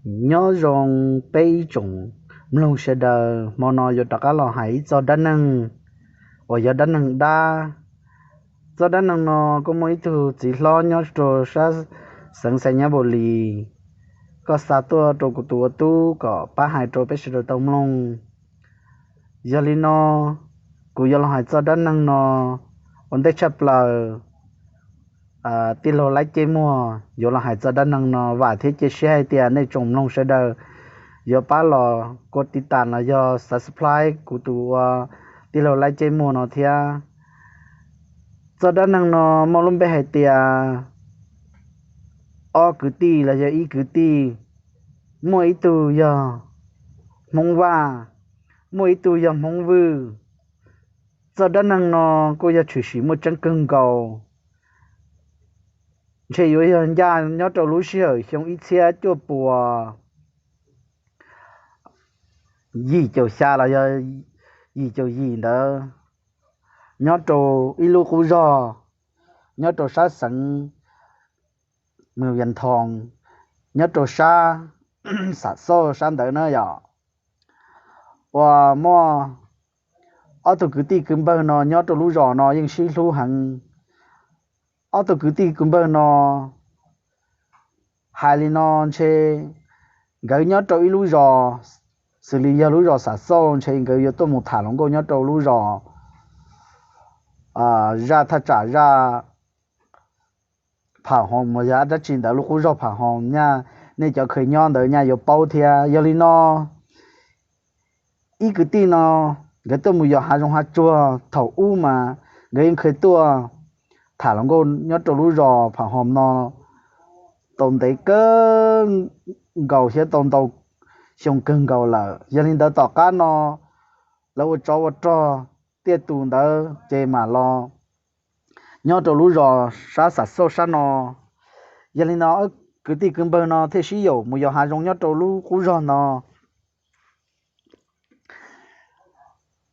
Nyob zoo peb ib tsoom mloog sawv daws, hmo no yuav rov qab los hais ib txoj dab neeg uas yog dab neeg dab. Txoj dab neeg no kuj muaj ib tug txiv hlob nyob rau sab xeev Xais Nyab Npaus Lis, koj xa tuaj rau kuv tus ua tub kom pab hais rau peb sawv daws tau mloog. Yog li no, kuv yuav los hais txoj dab neeg no ua ntej tshaj plaws. Tij laug Laib Ceb Muag yuav los hais txoj dab neeg no, vam thiab cia siab hais tias nej tsoom mloog sawv daws yuav pab los kov tiv tas los yog subscribe kuv tus ua tij laug Laib Ceb Muag no thiab. Txoj dab neeg no muaj lub npe hais tias ob kwv tij los yog ib kwv tij, muaj ib tug yog Hmoob Vaj, muaj ib tug yog Hmoob Vwj. Txoj dab neeg no kuj yog tshwm sim muaj tseeb kawg nkaus, ntshe yuav yog ncaj nyob rau lub sij hawm xyoo ib txhiab cuaj puas yim caum xya los yog yim caum yim ntawd, nyob rau ib lub qub zog nyob rau sab xeev Mus Yas Thoos, nyob rau sab Xam Xauj sab ntawd na yom. Uas muaj ob tug kwv tij kwv npawg no nyob rau lub zos no yeej sib hlub heev. Ob tug kwv tij kwv npawg no hais li no ntshe nkawd nyob rau ib lub zos, xws li yog lub zos Xam Xauj ntshe nkawd yuav tuaj mus tham hluas nkauj nyob rau lub zos zaj thaj tsam zaj Pham Hoos los yog dab tsi ntawd, lub qub zog Pham Hoos nyaj, nej cov kheev nyob ntawd nyaj yuav paub thiab. Yog li no ib kwv tij no nkawd tuaj mus yos hav zoov hav tsuag thaum ub mas nkawd yeej kheev tuaj tham hluas nkauj nyob rau lub zos Pham Hoos no tau ntev kawg nkaus thiab tau ntau xyoo kawg nkaus lawm. Yog li ntawd tom qab no lawv ua tsov ua rog tiaj tus ntawd ces mam los nyob rau lub zos sab Xam Xauj sab no. Yog li no kwv tij kwv npawg no thiaj sib yaum mus yos hav zoov nyob rau lub qub zog no.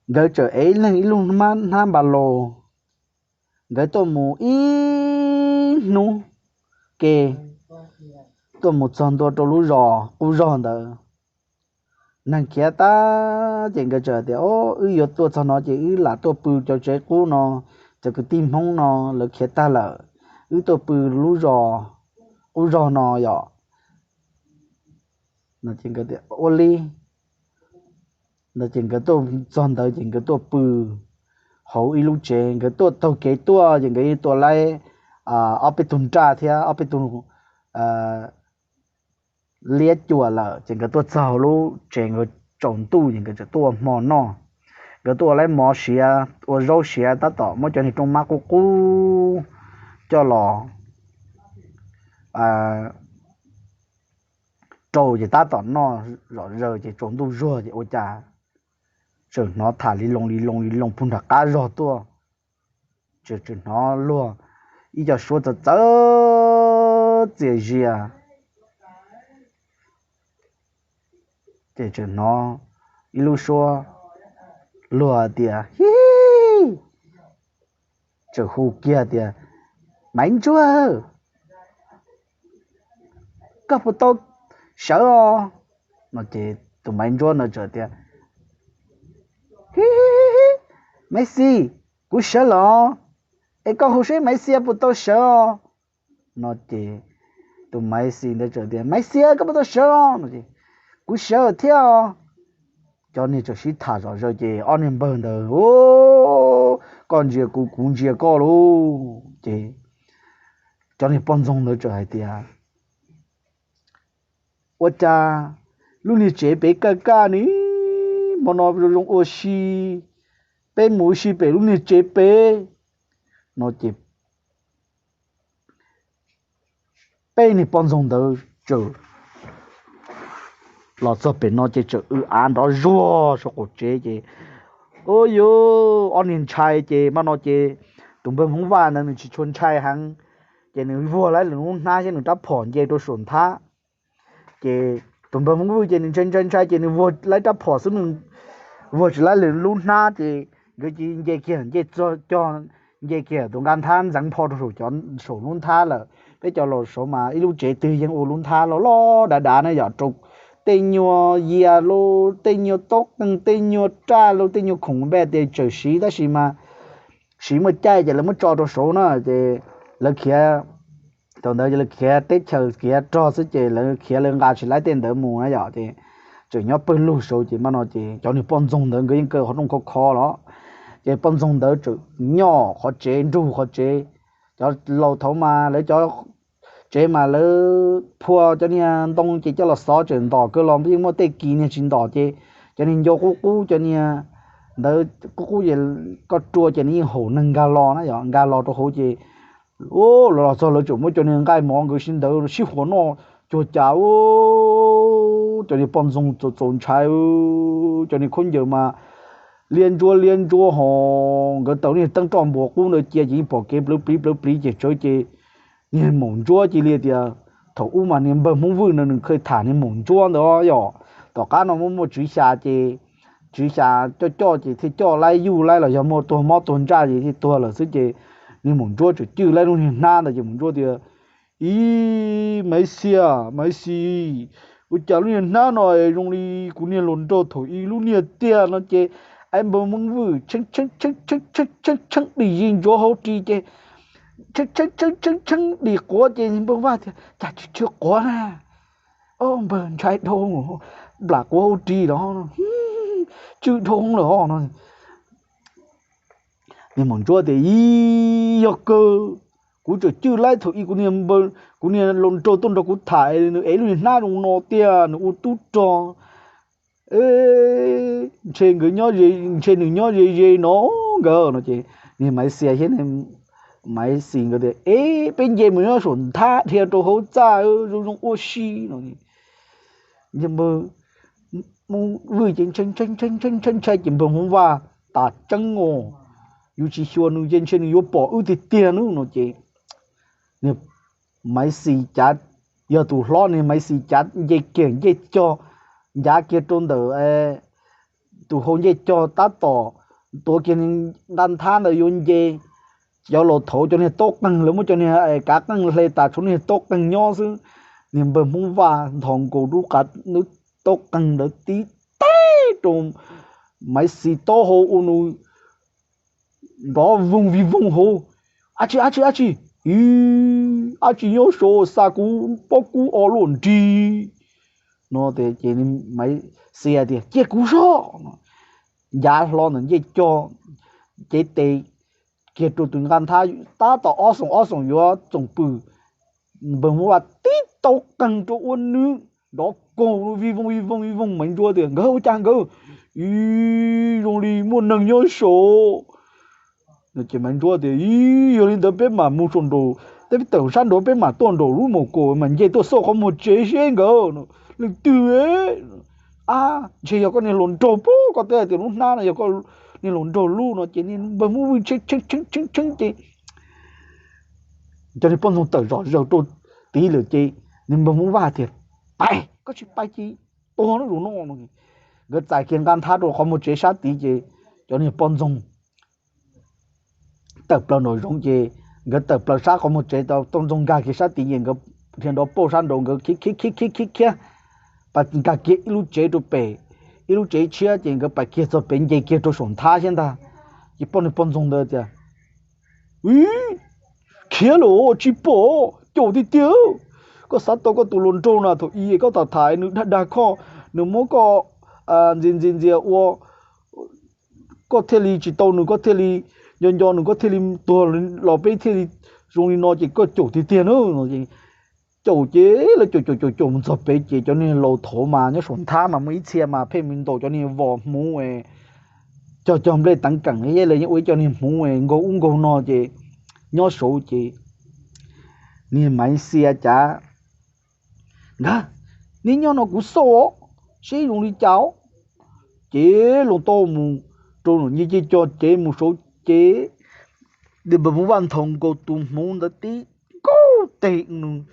Nkawd txawm ev ib leeg ib lub hnab npa los, nkawd tuaj mus ib hnub ke, tuaj mus txog ntua rau lub zos qub zog ntawd. Neeg khiav tag ces nkawd txawm tias, O, wb yuav tuaj txog no ces wb lam tuaj pw cov tsev qub no, cov kwv tij Hmoob no lawv khiav tag lawm, wb tuaj pw lub zos qub zog no yom. Ua li no ces nkawd tuaj txog ntawd ces nkawd tuaj pw hauv ib lub tsev. Nkawd tuaj taug kev tuaj ces nkawd yeej tua laib ob peb tug nraj thiab ob peb tug liab cuam lawm ces nkawd tuaj txog lub tsev nkawd tsaus ntuj ces nkawd txawm tuaj ua hmo noj. Nkawd tuaj ua laib mov siav ua zaub siav tab tom muab cov niag rooj mab qub qub coj los rau ces tab tom noj zom zaws ces tsaus ntuj zuag ces ua cas txawm hnov tham li loo li loo li loo puag nram qab zog tuaj. Txawm txawm hnov luag ib co suab txawv txawv txias zias ces txawm hnov ib lub suab luag tias, Hi, txawm hu kiag tias, Maiv Ntsuag, koj puas tau sawv os? No ces tus Maiv Ntsuag no txawm tias, Hi, Maiv Xis, kuv sawv los, es koj hu seb Maiv Xis puas tau sawv os? No ces tus Maiv Xis ntawd txawm tias, Maiv Xis, koj puas tau sawv os? No ces, Kuv sawv thiab os. Cov niag txawm sib tham zom zaws ces ob niag npawg ntawd, Koj ntsia kuv, kuv ntsia koj lauj. Ces cov niag poj ntxoog ntawd txawm hais tias, Ua cas lub niag tsev pem kaj kaj ni, hmo no zoo zoo ua si, peb mus ua si pem lub niag tsev pem. No ces peb niag poj ntxoog ntawd txawm los txog pem no ces txawm w av nrov zuag saum qaum tsev ces, u, yuav ob niag ntshai ces mas no ces tus npawg Hmoob Vaj ntawd nws tsis tshua ntshai heev, ces nws vuag laib lwm lub hnab thiab nws rab phom nce rau saum nthab. Ces tus npawg Hmoob Vwj ces nws ntshai ntshai ntshai ces nws vuag laib rab phom xwb, nws vuag tsis laib lwm lub hnab ces nkawd cia nce kiag, nce txog cog, nce kiag tus nqa nthab ntxeev pho rau saum lub nthab lawm. Peb cov laus saud mas ib lub tsev twg yeej ua lub nthab loj loj dav dav na yom, rau tej nyuag yias los, tej nyuag taub qeeg, tej nyuag raj los, tej nyuag khoom npe tias tseem siv tab sis mas siv muaj caij ces lawv muab tso rau saud na ces lawv khiav, thaum ntawd lawv khiav teb chaws khiav rog xwb ces lawv khiav lawv nqa tsis laib tej ntawd mus na yom ces tseem nyob pawg lug saud ces mas no ces cov niag poj ntxoog ntawd nkawd yeej kaw qhov rooj khov kho los ces poj ntxoog ntawd tseem nyoj qhov tsev nrug qhov tsev. Cov laus thaud mas lawv cov tsev mas lawv phua cov niag ntoo ces coj los xov tseem ntom kawg los yeej muaj tej kis niag tsis ntom ces cov niag ncua qub qub cov niag ntawd qub qub ces koj rua ces nws yeej haum neeg nkag los na yom, nkag los rau hauv ces los los txog lawv tseem muab cov niag nqaij mov nkawd sib ntawd sib huas noj cuag cas. Cov niag poj ntxoog txaus txaus ntshai, cov niag khaub ncaws mas liab ntsuab liab ntsuab ho nkawd taws niag teeb roj npua qub ntawd cia ces yeej pom kev plawv pliv plawv pliv ces tsawv ces niag maum ntsuab cia li tias, thaum ub mas niag npawg Hmoob Vwj no nws kheev tham niag maum ntsuab ntawd yom, tom qab no muaj muaj tswv xya ces tswv xya coj coj ces thiaj coj laib yuj laib los yog muaj tuag mob tuag ntsaj ces thiaj tuag lawm xwb ces niag maum ntsuab tseem cwj laib lub niag hnab ntawd ces maum ntsuab tias, ib, Maiv Xis, Maiv Xis, ua cas lub niag hnab no zoo li kuv niag hluas nraug thaum ub lub niag tiag no ces, ib, npawg Hmoob Vwj tshee tshee tshee tshee tshee tshee dim zis ntsuav hauv ris ces tshee tshee tshee tshee dim quav ces npawg Vaj tias cas tsis tshee quav na, npawg ntshai dhau, nplam quav hauv ris los tswj dhau lawm no. Niag maum ntsuab tias, ib, yog kawg, kuv tseem cwj laib thaum ub kuv niag, kuv niag hluas nraug tuaj nrog kuv tham nws ev lub niag hnab zoo no tiag nws ua tub rog, ntshe nkawd nyob, ntshe nws nyob ze ze no nkawd no ces niag Maiv Xis thiab, Maiv Xis nkawd tias, ib, peb nce mus nyob saum nthab dhia rau hauv txaj zoo zoo ua si no. Npawg Hmoob Vwj ces ntshai ntshai ntshai ntshai ces npawg Hmoob Vaj tas tseeb os, yus tsis xyuas nws ces ntshe nws yuav pom wb tiag tiag no ces niag Maiv Xis cav, yog tus hlob niag Maiv Xis cav nce kiag ncej cog, ncav kiag rau ntawm tus hau ncej cog tab tom tuav kiag nqa nthab ntawd yuav nce. Cov laus thaud cov niag taub qeeg lawv muab cov niag kav qeej hle tas tshuav niag taub qeeg nyob xwb. Niag npawg Hmoob Vaj nthos nkaus lub qab, lub taub qeeg ntawd tib teg rau Maiv Xis taub hau ua nws nrov voog vij voog hauv. Ab tsi ab tsi ab tsi, ab tsi nyob saud xa kuv pob kub o luaj nrig no ces Maiv Xis tias, cia kuv zog no, ncav hlo ntawm ncej cog, cev tes kiag rau tus nqa nthab tab tom ob xoom ob xoom yuav txoom pw, npawg Hmoob Vaj tib taub qeeg rau ua nws nrov koog vij voog vij voog vij voog. Maiv Ntsuab tias, nkawd ua cas nkawd, ib, zoo li muaj neeg nyob saud. Ces Maiv Ntsuab tias, ib, yog li ntawd peb mam mus saum nraum, peb tawm sab nraud peb mam tuaj nraum lub maum kaum mam nce tuaj xauj qhov muag tsev seb nkawd, leej twg. Ab, ntshe yog koj niag hluas nraug pab koj teb tias lub hnab no yog koj niag hluas nraug lub no ces niag npawg Hmoob Vwj tshee tshee tshee tshee ces cov niag poj ntxoog tawm zom zaws rau tid lawm ces niag npawg Hmoob Vaj tias, pais, koj tsis pais ces tuag no zaum no no. Nkawd txais kiag nqa nthab rau qhov muag tsev sab tid ces cov niag poj ntxoog tawm plaws nraum zoov ces nkawd tawm plaws sab qhov muag tsev tau, poj ntxoog nkag kiag sab tid ces nkawd dhia nrov pauj sab nraud, nkawd khiav khiav khiav khiav khiav khiav, nkag kiag ib lub tsev rau pem, ib lub tsev tshiab ces nkawd pais kiag txog pem nce kiag rau saum nthab thiab ntag. Ces poj niag poj ntxoog ntawd tias, ib, khiav lawm tsis pom, caum tiag tiag. Koj xav tau koj tus hluas nraug na thaum i koj tham tham nws dag dag koj, nws muab koj ntxias ntxias ntxias ua koj thiaj li tsis tau nws, koj thiaj li nco nco nws, koj thiaj li tuag los peb thiaj li zoo li no ces koj caum tiag tiag na. Caum ces lawv caum caum caum caum mus txog pem ces cov niag laus thaud mas nyob saum nthab mas muaj ib txhia mas pheej mus ntaus cov niag vos hmuv, cog cog nplej teev keem, lawv yeej ua ib co niag hmuv nkaug ub nkaug no ces nyob saud ces niag Maiv Xia cav, nkawd, neb nyob no kuv xauj os, seb zoo li cas os. Ces los tau mus rau nram ncej cog cev mus saud ces niag npawg Hmoob Vaj nthos nkaus tus hmuv ntawd tib nkaug teg nws.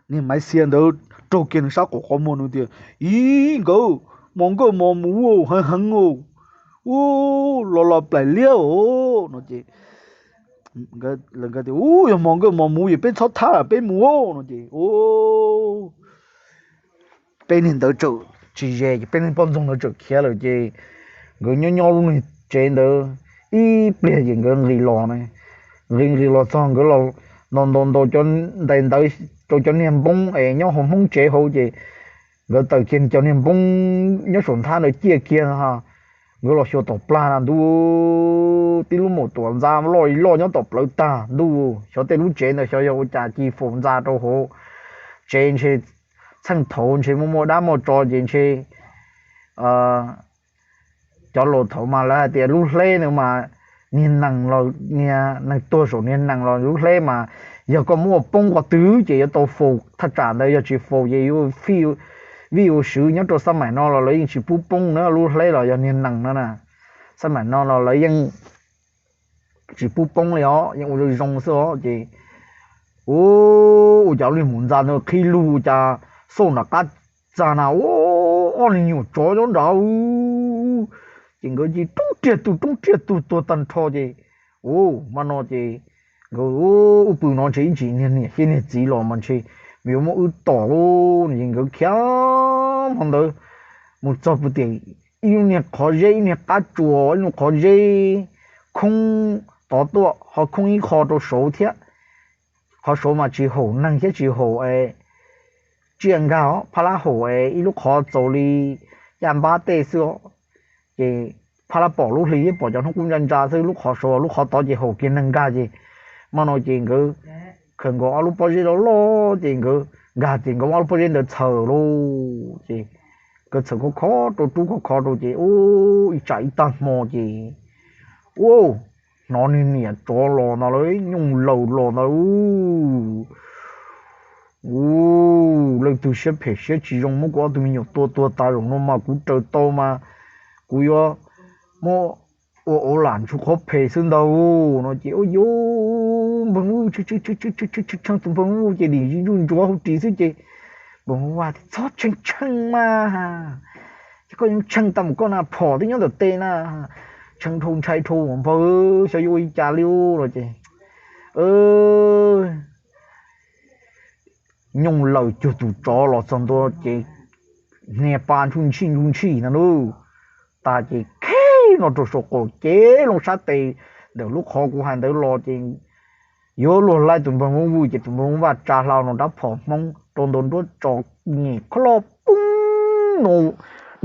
Niag Maiv Xia ntawd raug kiag nws sab qaum qhov muag nws tias, ib, nkawd, mos nkawj mos mus heev heev os, ua los los plaim liab os no ces Lawv nkawd tias, U, yog hmo nkawj hmo mus ces peb txhob thab lawm, peb mus no ces, u, peb niag ntawd txawm tsis ze ces peb niag poj ntxoog ntawd txawm khiav lawm ces nkawd nyob nyob lub niag tsev ntawd ib pliag ces nkawd nqis los ne. Nqis nqis los txog nkawd los ntaus ntaus ntaus cov ntais ntawd rau cov niag npoob es nyob hauv hmoob tsev hauv ces nkawd taws kiag cov niag npoob nyob saum nthab ntawd ciaj kiag. Nkawd los xyuas tom plag na ntuj, tib lub maum tuam ntxa loj loj nyob tom plawv tag ntuj, xyov tej lub tsev ntawd xyov yog ua cas ci faus ntxa rau hauv tsev ntshe txheej thaud ntshe muaj muaj dab muaj tsov ces ntshe cov laus thaud mas lawv hais tias lub hleb ntawd mas niag nees los niag neeg tuag saum niag nees los lub hleb mas yog koj muab ua poob qhov twg ces yuav tau faus thaj tsam ntawd, yog tsis faus ces yuav vij ua swv. Nyob rau xab maim no los lawv yeej tsis pub poob na, lub hleb los yog niag nees no na, xab maim no los lawv yeej tsis pub poob li os, yeej ua zoo zoo xwb os ces u, ua cas lub maum ntxa ntawd qhib lug ua cas xauj nram qab txag na, u, ob niag nyuam tsov nyob nrad, ces nkawd cia li roob riag tug roob riag tug tuag tag nrho ces, u, hmo no ces nkawd, u, pw no ntshe ib ntsis niag niam thiab niag txiv los mas ntshe yuav muab wb tom lauj no ces nkawd khiav hmo ntawd mus txog pw tias ib lub niag qhov zeb, ib niag qab tsuas, ib lub qhov zeb khoob tod tuaj ho khoob ib qho rau saud thiab. Qhov saud mas tsis haum neeg thiab tsis haum tsiaj nkag os, phab lab haum es ib lub qhov txaus li caj npab tej xwb os. Ces phab lab pom lub hli thiab pom cov hnub qub ntsa ntsa xwb, lub qhov saud, lub qhov tod ces haum kiag neeg nkag ces hmo no ces nkawd khaws nkaus ob lub pob zeb loj loj ces nkawd nkag ces nkawd muab ob lub pob zeb ntawd txhaws lauj ces nkawd txhaws khov kho rau, rub khov kho rau ces u, ib tsam ib tag hmo ces u, hnov niag niam tsov los ntag lauj, nyooj laws los ntag lauj. U, leej twg siab phem siab tsis zoo muab kuv ob tug me nyuam tua tuag tas zaum no mas kuv raws tau mas kuv yuav muab ua lam ntsug qhov phem xwb ntag no ces u, npawg Vwj tshee tus npawg Vwj ces dim zis ntsuj ntsuav hauv ris xwb ces npawg Vwj tias, Txhob tshee tshee mas, ces koj yuav tshee tau mus koj na, phom twb nyob ntawm tes na, tshee dhau ntshai dhau npawg, xyov yuav ua li cas li no ces nyooj laws cuag tus tsov los txog ntua ces hnia pa ntsuj ntshij ntsuj ntshij na nub, tas ces khib no rau saum qaum cev loo sab tes ntawm lub qhov kuv hais ntawd los ces yuav luag laij tus npawg Vwj ces tus npawg Vwj tsa hlo no rab phom Hmoob rau ntua nruab tso nyem kho loj poob no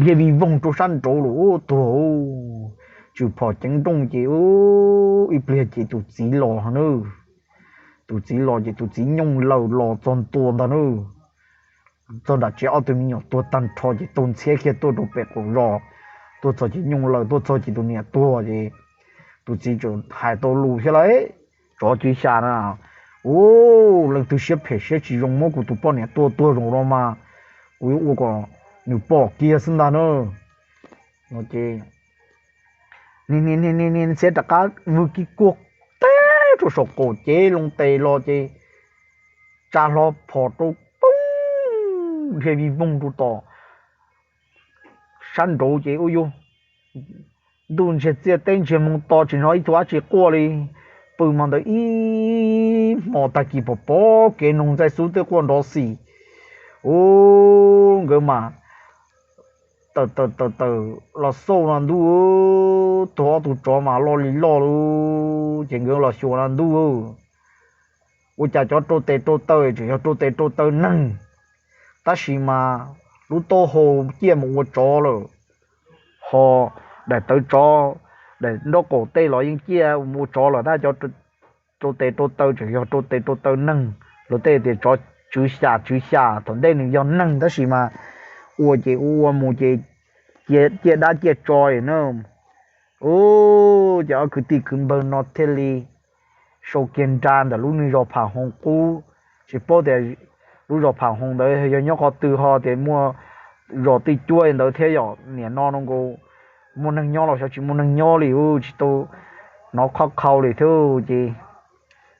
dhia vij voog rau sab nraud los tuag. Tsw phom ceev nrooj ces ib pliag ces tus txiv los na. Tus txiv los ces tus txiv nyooj laws los txog ntua ntag na. Txog nram tsev ob tug me nyuam tuag tag nrho ces taug ntxhiab kiag tuaj rau pem qaum zos, tuaj txog ces nyooj laws tuaj txog ces tus niam tuag ces tus txiv txawm hais tau lus thiab lauj, Tsov tswv xya na, u, leej twg siab phem siab tsis zoo muab kuv tus poj niam tua tuag zaum no mas kuv yuav ua kom nws pom kiag xwb ntag na. No ces niag niag niag niag ntxhiab rov qab vwg kiag kuag teb rau saum qaum cev loo tes los ces tsa hlo phom rau poob dhia vij voog rau tom sab nraud ces ua yug ntuj ntsiag txiaj teb ntsiag moog to tsis hnov ib tug dab tsi quaj li. Pw hmo ntawd ib hmos tag kis pom pom kev noog ntxaij xub twb quaj nrov xis. U, nkawd mas tawm tawm tawm tawm los xauj no ntuj, tuag ob tug tsov mas loj li loj lawm ces nkawd los xyuas no ntuj, ua cas cov rau tes rau taw tseem yog rau tes rau taw neeg, tab sis mas lub taub hau ciaj mus ua tsov lawm, ho daim tawv tsov, daim nraub qaum tej los yeej ciaj mus ua tsov lawm tab cov rau tes rau taw tseem yog rau tes rau taw neeg. Luag tej tias tsov tswv xya tswv xya, thaum ntej nws yog neeg tab sis mas ua ces ua ua mus ces ciaj dab ciaj tsov na. U, ces ob kwv tij kwv npawg no thiaj li sau kiag nra ntawm lub niag zos Pham Hoos qub. Tsis paub tias lub zos Pham Hoos ntawd yog nyob qhov twg ho tias muaj zos Twj Cuab ntawd thiab yom, nim no no nkaus muaj neeg nyob los xyov tsis muaj neeg nyob li, u, tsis tau hnov khob qhau li thiab ces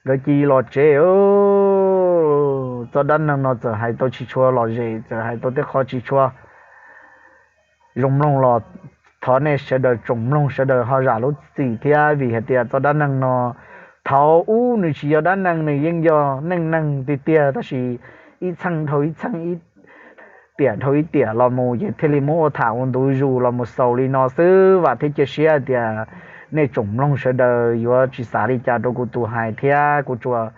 nkawd cia li los tsev. Txoj dab neeg no txawm hais tau tsis tshua lom zem, txawm hais tau tej qhov tsis tshua zoo mloog los thov nej sawv daws tsoom mloog sawv daws ho zam lub txim thiab vim hais tias txoj dab neeg no thaum ub nws tsis yog dab neeg, nws yeej yog neej neeg tiag tiag, tab sis ib txheej dhau ib txheej, ib tiam dhau ib tiam los mus ces thiaj li muab ua tham ua ntu zus los mus xaus li no xwb. Vam thiab cia siab hais tias nej tsoom mloog sawv daws yuav tsis xav li cas rau kuv tus hais thiab kuv tsuas,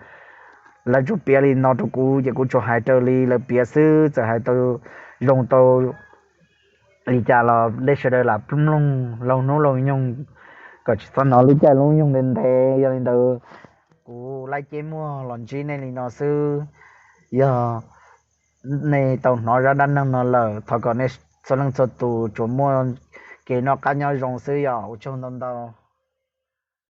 lawv tsuas piav li no rau kuv ces kuv tsuas hais raws li lawv piav xwb. Txawm hais tau zoo tau li cas los nej sawv daws lam mloog laug hnub laug nyoog kom tsis txhob hnov lub caij lub nyoog ntev ntev. Yog li ntawd, kuv laib ceb muag los ntsib nej li no xwb. Yog nej tau hnov zaj dab neeg no lawm, thov kom nej txhua leej txhua tus tsuas muaj kev noj qab nyob zoo xwb, yog ua tsaug ntau ntau.